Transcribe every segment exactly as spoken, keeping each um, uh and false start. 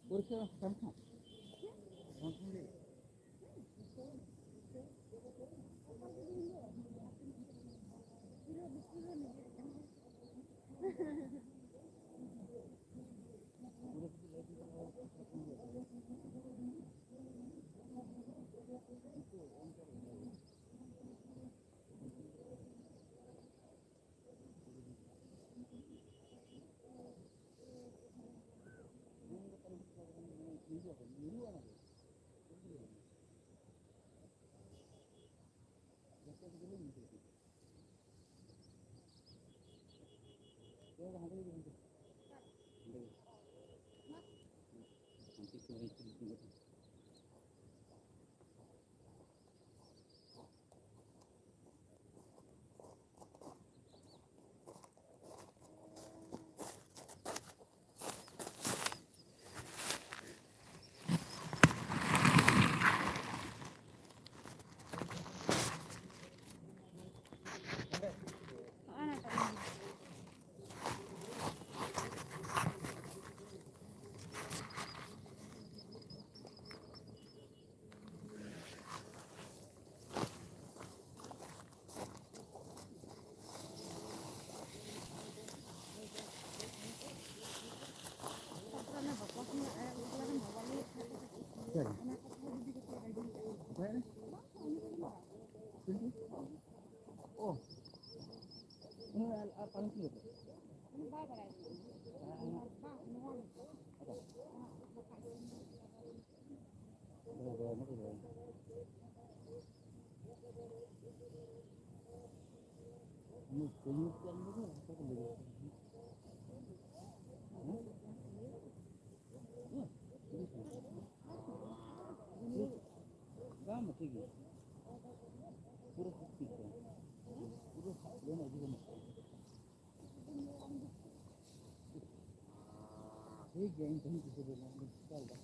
ᱯᱚᱨᱤᱠᱠᱷᱟ ᱵᱟᱝ ᱠᱷᱟᱱ? ᱵᱟᱝ ᱠᱷᱟᱱ ᱜᱮ᱾ ᱚ᱾ ᱦᱮᱸ, ᱟᱨ, ᱟᱨ ᱯᱟᱞᱚᱱ ᱠᱚ ᱵᱟᱭ ᱵᱟᱲᱟᱭᱟ᱾ ᱵᱟᱝ, ᱱᱚᱣᱟ ᱜᱮ᱾ ᱟᱪᱪᱷᱟ᱾ ᱵᱟᱭ ᱵᱟᱲᱟᱭᱟ, ᱚᱱᱟ ᱠᱚ ᱵᱟᱲᱟᱭᱟ᱾ ᱩᱱᱤ ᱠᱟᱹᱢᱤ ᱠᱟᱱ ᱜᱮ ᱦᱟᱥᱟ ᱠᱚ ᱞᱟᱹᱭᱟ᱾ ᱦᱮᱸ? ᱦᱮᱸ? ᱵᱟᱝ, ᱴᱷᱤᱠ ᱜᱮᱭᱟ᱾ ᱯᱩᱨᱟᱹ ᱥᱚᱠᱛᱤ ᱠᱚ᱾ ᱯᱩᱨᱟᱹ ᱥᱟᱵ ᱞᱮᱱᱟ ᱤᱫᱤ ᱜᱟᱱᱚᱜ ᱠᱟᱱᱟ᱾ ᱴᱷᱤᱠ ᱜᱮᱭᱟ, ᱤᱧ ᱛᱮᱦᱮᱧ ᱠᱩᱥᱤ ᱫᱚ ᱵᱟᱹᱧ ᱪᱤᱠᱟᱹ ᱞᱮᱫᱟ᱾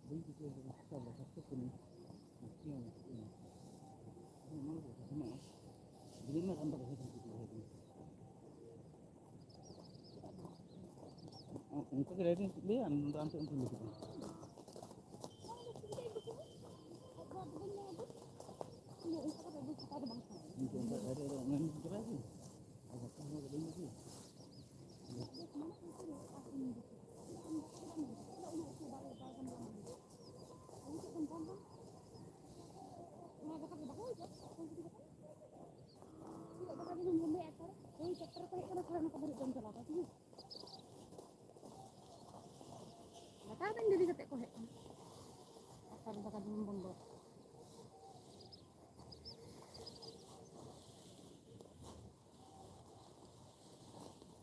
ᱵᱟᱹᱧ ᱠᱩᱥᱤᱭᱟᱜ ᱠᱟᱱᱟ, ᱪᱮᱫᱟᱜ ᱵᱟᱠᱚ ᱠᱟᱹᱢᱤ? ᱪᱮᱫ ᱦᱚᱸ ᱵᱟᱠᱚ ᱠᱟᱹᱢᱤ᱾ ᱚᱱᱟ ᱠᱚ ᱠᱟᱛᱷᱟ ᱠᱟᱱᱟ᱾ ᱵᱤᱞᱤ ᱨᱮᱱᱟᱜ ᱠᱟᱱ ᱛᱟᱠᱚᱣᱟ, ᱥᱮ ᱪᱮᱫ ᱠᱚ ᱠᱟᱱᱟ? ᱚᱱᱠᱟ ᱜᱮ ᱨᱮᱰᱤ ᱞᱟᱹᱭᱟ, ᱱᱚᱰᱮ ᱟᱢ ᱴᱷᱮᱱ ᱩᱱᱠᱩ ᱞᱟᱹᱜᱤᱫ᱾ ᱤᱧ ᱫᱚ ᱚᱱᱠᱟ ᱠᱟᱛᱮ ᱫᱚ ᱪᱷᱟᱛᱟ ᱫᱚ ᱵᱟᱝ ᱥᱟᱱᱟᱧᱟ᱾ ᱤᱧ ᱫᱚ ᱚᱱᱠᱟ ᱨᱮᱰᱤ ᱫᱚ ᱚᱱᱟ ᱤᱧ ᱪᱟᱵᱟᱭᱟ ᱠᱤ? ᱟᱨ ᱵᱟᱠᱷᱟᱱ ᱫᱚ ᱵᱟᱹᱧ ᱤᱫᱤᱭᱟ᱾ ᱚᱱᱟ ᱫᱟᱠᱟ ᱫᱚ ᱵᱟᱠᱚ ᱤᱥᱤᱱᱟ, ᱚᱠᱚᱭ ᱡᱩᱫᱤ ᱵᱟᱠᱚ ᱤᱥᱤᱱᱟ᱾ ᱪᱮᱫᱟᱜ ᱫᱟᱠᱟ ᱡᱚᱢ ᱵᱚᱱᱫᱚᱭᱟ ᱮᱠᱟᱞ? ᱦᱳᱭ, ᱪᱟᱨᱴᱟ ᱨᱮ ᱠᱚ ᱦᱮᱡ ᱠᱟᱱᱟ, ᱥᱟᱲᱮ ᱱᱚᱴᱟ ᱫᱷᱟᱹᱨᱤᱡ ᱡᱚᱢ ᱪᱟᱵᱟ ᱠᱚᱣᱟ, ᱴᱷᱤᱠ ᱟᱪᱷᱮ? ᱫᱟᱠᱟ ᱫᱚᱧ ᱫᱮᱨᱤ ᱠᱟᱛᱮ ᱠᱚ ᱦᱮᱡ ᱠᱟᱱᱟ, ᱪᱟᱨᱴᱟ ᱨᱮ ᱫᱟᱠᱟ ᱡᱚᱢ ᱵᱚᱱᱫᱚ᱾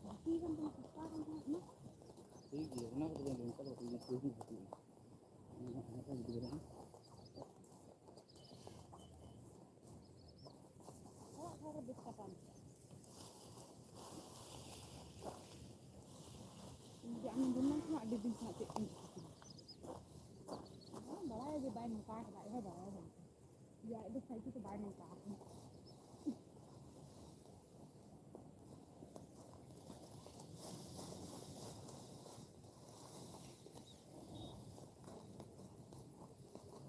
ᱵᱟᱹᱠᱤ ᱠᱟᱱ ᱛᱟᱢᱟ, ᱥᱚᱥᱛᱟ ᱠᱟᱱ ᱛᱟᱢᱟ, ᱚᱱᱟ ᱠᱚ᱾ ᱴᱷᱤᱠ ᱜᱮᱭᱟ, ᱚᱱᱟ ᱠᱚᱫᱚ ᱵᱟᱝ, ᱚᱱᱠᱟ ᱫᱚ ᱵᱟᱠᱚ ᱤᱭᱟᱹ, ᱠᱚ ᱤᱫᱤ ᱠᱟᱜᱼᱟ᱾ ᱚᱱᱟ ᱠᱚ ᱤᱫᱤ ᱠᱟᱜᱼᱟ᱾ ᱚᱲᱟᱜ ᱫᱷᱟᱨᱮ ᱵᱮᱥ ᱠᱟᱛᱟᱢ᱾ ᱤᱧ ᱡᱮ ᱟᱢᱮᱢ ᱵᱚᱫᱱᱟᱢ ᱠᱟᱱᱟ, ᱟᱹᱰᱤ ᱫᱤᱱ ᱠᱷᱚᱱᱟᱜ ᱪᱮᱫ ᱠᱚᱧ ᱪᱤᱠᱟᱹ ᱠᱮᱫᱟ? ᱦᱮᱸ, ᱵᱟᱲᱟᱭᱟ ᱡᱮ ᱵᱟᱭ ᱱᱚᱝᱠᱟ ᱠᱟᱫᱟ, ᱟᱡ ᱦᱚᱸ ᱵᱟᱲᱟᱭᱟ ᱡᱟᱹᱱᱤᱡ᱾ ᱡᱮ ᱟᱡ ᱫᱚ ᱥᱟᱹᱨᱤ ᱠᱟᱛᱷᱟ ᱵᱟᱭ ᱱᱚᱝᱠᱟ ᱟᱠᱟᱱᱟ᱾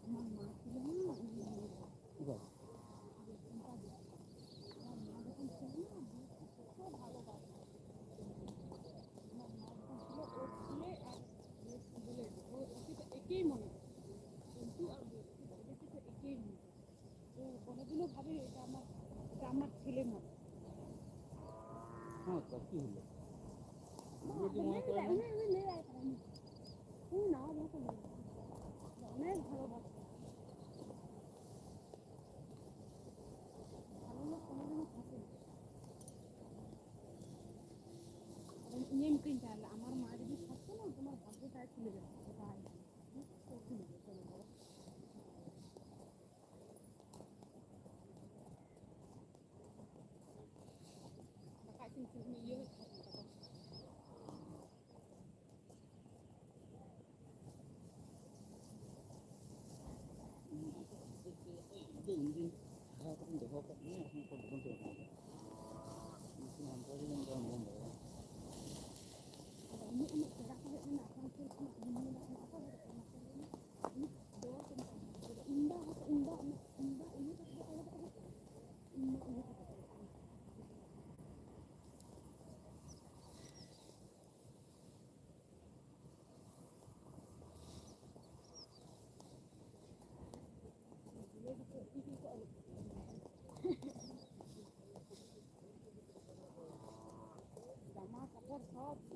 আমার মা ছিল না, আমার মা যখন ছিল না, আমার মা যখন ছিল না, আমার মা যখন ছিল, ওর ছেলে আর বলে, ও, ওকে তো একেই মনে করে। কিন্তু আর ওকে তো একেই মনে করে। ও কোনোদিনও ভাবে এটা আমার, এটা আমার ছেলে মনে করে। হ্যাঁ, তা কি হলো? না, উনি কি মনে করেন না? উনি, উনি লেরায় করেন। উনি না, আমাকে মনে করে। অনেক ভালোবাসে। ভালো লোক কোনোদিনও থাকে না। ᱟᱫᱚ ᱤᱧᱮ ᱢᱤᱛᱟᱹᱧ ᱠᱟᱱᱟ, ᱟᱢᱟᱨ ᱢᱟ ᱡᱩᱫᱤ থাকতো না, তোমার ভাগ্যটাই খুলে যেত। ᱫᱟᱠᱟ ᱤᱥᱤᱱ ᱤᱥᱤᱱ ᱤᱭᱟᱹ ᱦᱩᱭᱩᱜ ᱠᱟᱱᱟ ᱛᱟᱠᱚ᱾ ᱤᱧ ᱫᱚ ᱩᱱᱫᱤᱱ ᱦᱟᱨᱟ ᱠᱟᱛᱮᱧ ᱫᱚᱦᱚ ᱟᱠᱟᱫ ᱢᱮᱭᱟ, ᱮᱠᱷᱚᱱ ᱚᱠᱚᱭ ᱵᱟᱵᱚᱱ ᱡᱚᱢ ᱠᱟᱫᱟ᱾ ᱩᱱᱠᱩ ᱦᱟᱱᱛᱮ ᱨᱮ ᱡᱚᱢ ᱵᱚᱱ ᱫᱚᱦᱚᱭᱟ᱾ ᱟᱫᱚ ᱩᱱᱟᱹᱜ, ᱩᱱᱟᱹᱜ ᱠᱚ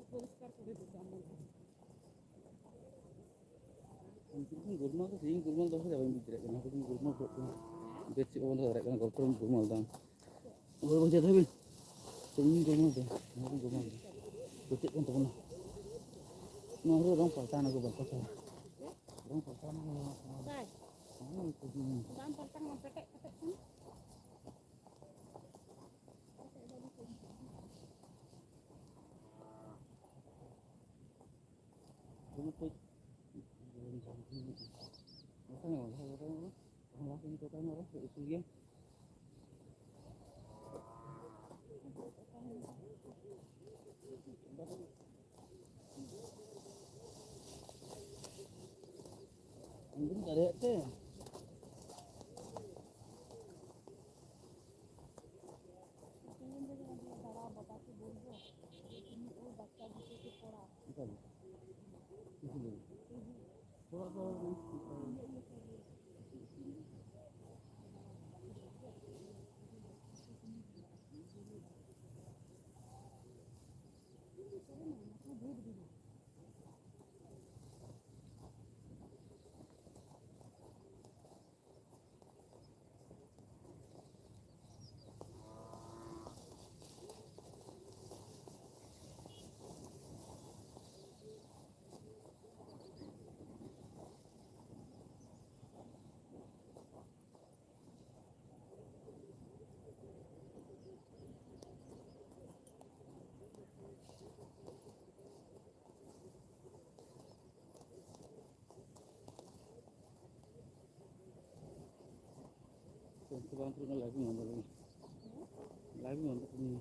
ᱯᱚᱨᱤᱥᱠᱟᱨ ᱠᱚᱨᱮ ᱫᱚ ᱵᱟᱝ ᱧᱮᱞᱚᱜᱼᱟ᱾ ᱩᱱᱠᱩ ᱜᱩᱞᱢᱟᱞ ᱫᱚ ᱛᱮᱦᱮᱧ ᱜᱩᱞᱢᱟᱞ ᱫᱚ ᱵᱟᱹᱧ ᱵᱩᱡᱽ ᱫᱟᱲᱮᱭᱟᱜ ᱠᱟᱱᱟ᱾ ᱩᱱᱠᱩ ᱜᱩᱞᱢᱟᱞ ᱫᱚ ᱵᱮᱥ ᱪᱮᱫ ᱵᱟᱵᱚᱱ ᱫᱚᱦᱚ ᱫᱟᱲᱮᱭᱟᱜ ᱠᱟᱱᱟ, ᱜᱚᱞᱯᱚ ᱨᱮ ᱜᱩᱞᱢᱟᱞ ᱫᱟᱢ᱾ ᱚᱠᱚᱭ ᱵᱚᱱ ᱪᱮᱫ ᱦᱟᱹᱵᱤᱡ? ᱛᱮᱦᱮᱧ ᱜᱩᱞᱢᱟᱞ ᱫᱚ, ᱱᱚᱣᱟ ᱜᱩᱞᱢᱟᱞ ᱫᱚ ᱪᱮᱫ ᱠᱟᱱ ᱛᱟᱵᱚᱱᱟ? ᱱᱚᱣᱟ ᱨᱮ ᱨᱚᱝ ᱯᱟᱞᱴᱟᱣ ᱱᱟ ᱠᱚ, ᱵᱟᱝ ᱯᱟᱞᱴᱟᱣ, ᱨᱚᱝ ᱯᱟᱞᱴᱟᱣ ᱱᱟ᱾ ᱵᱟᱭ᱾ ᱦᱮᱸ, ᱵᱟᱝ ᱯᱟᱞᱴᱟᱣ ᱱᱟ, ᱯᱮᱴᱮᱡ ᱠᱟᱛᱮ ᱠᱷᱟᱱ᱾ ᱟᱸᱡᱚᱢ ᱫᱟᱲᱮᱭᱟᱜ ᱛᱮ? ᱚᱱᱠᱟ ᱜᱮ᱾ ᱠᱤᱪᱷᱩ ᱞᱟᱹᱭ ᱢᱮ᱾ ᱛᱷᱚᱲᱟ ᱫᱚ ᱵᱟᱝ ᱛᱩᱫ ᱞᱟᱹᱜᱤᱫ ᱵᱚᱱᱫᱚ ᱞᱟᱹᱜᱤᱫ᱾ ᱞᱟᱹᱜᱤᱫ ᱵᱚᱱᱫᱚ ᱠᱟᱹᱢᱤ᱾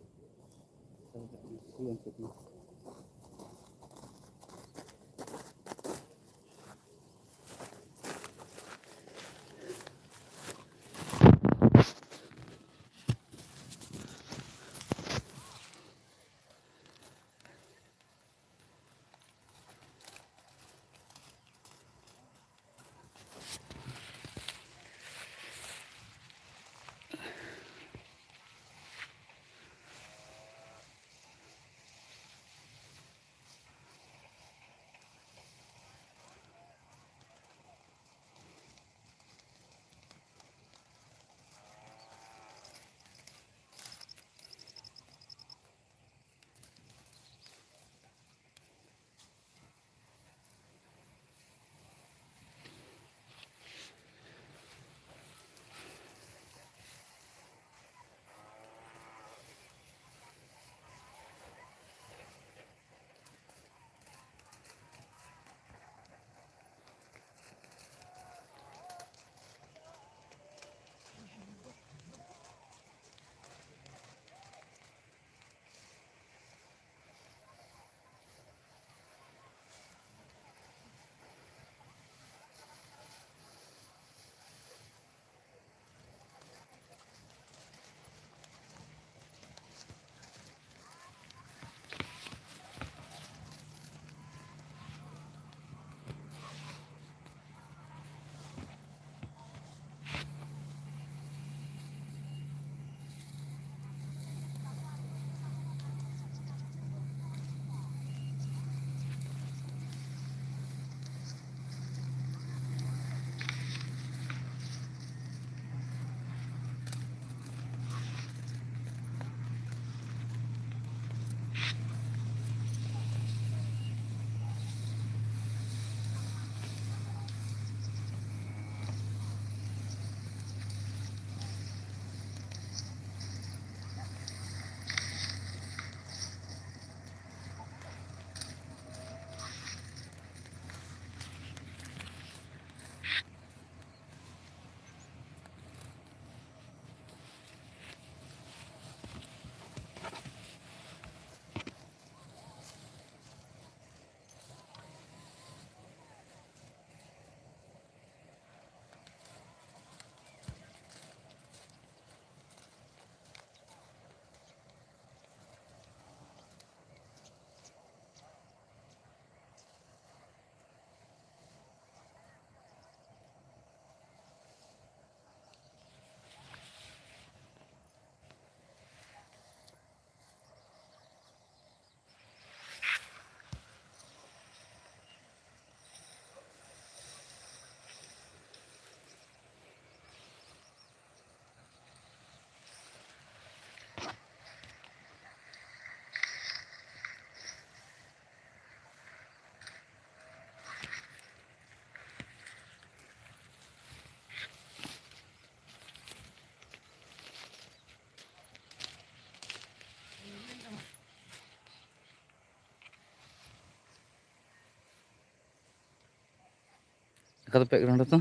ᱟᱠᱟ ᱫᱚ ᱯᱮ ᱜᱨᱟᱣᱩᱱᱰ ᱨᱮᱛᱚ?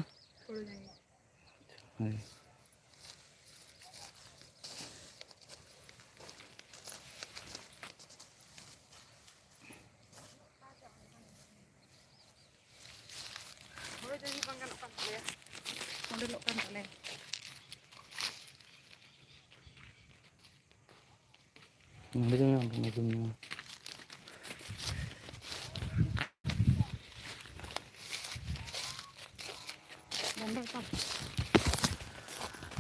ᱦᱳᱭ᱾ ᱦᱳᱭ, ᱡᱟᱹᱱᱤᱡ ᱵᱟᱝ ᱜᱟᱱᱚᱜ ᱠᱟᱱ ᱛᱟᱞᱮᱭᱟ᱾ ᱢᱚᱰᱮᱞᱚᱜ ᱠᱟᱱ ᱛᱟᱞᱮᱭᱟ᱾ ᱱᱚᱰᱮ ᱫᱚ ᱢᱮᱱᱟᱜᱼᱟ, ᱱᱚᱰᱮ ᱫᱚ ᱢᱮᱱᱟᱜᱼᱟ᱾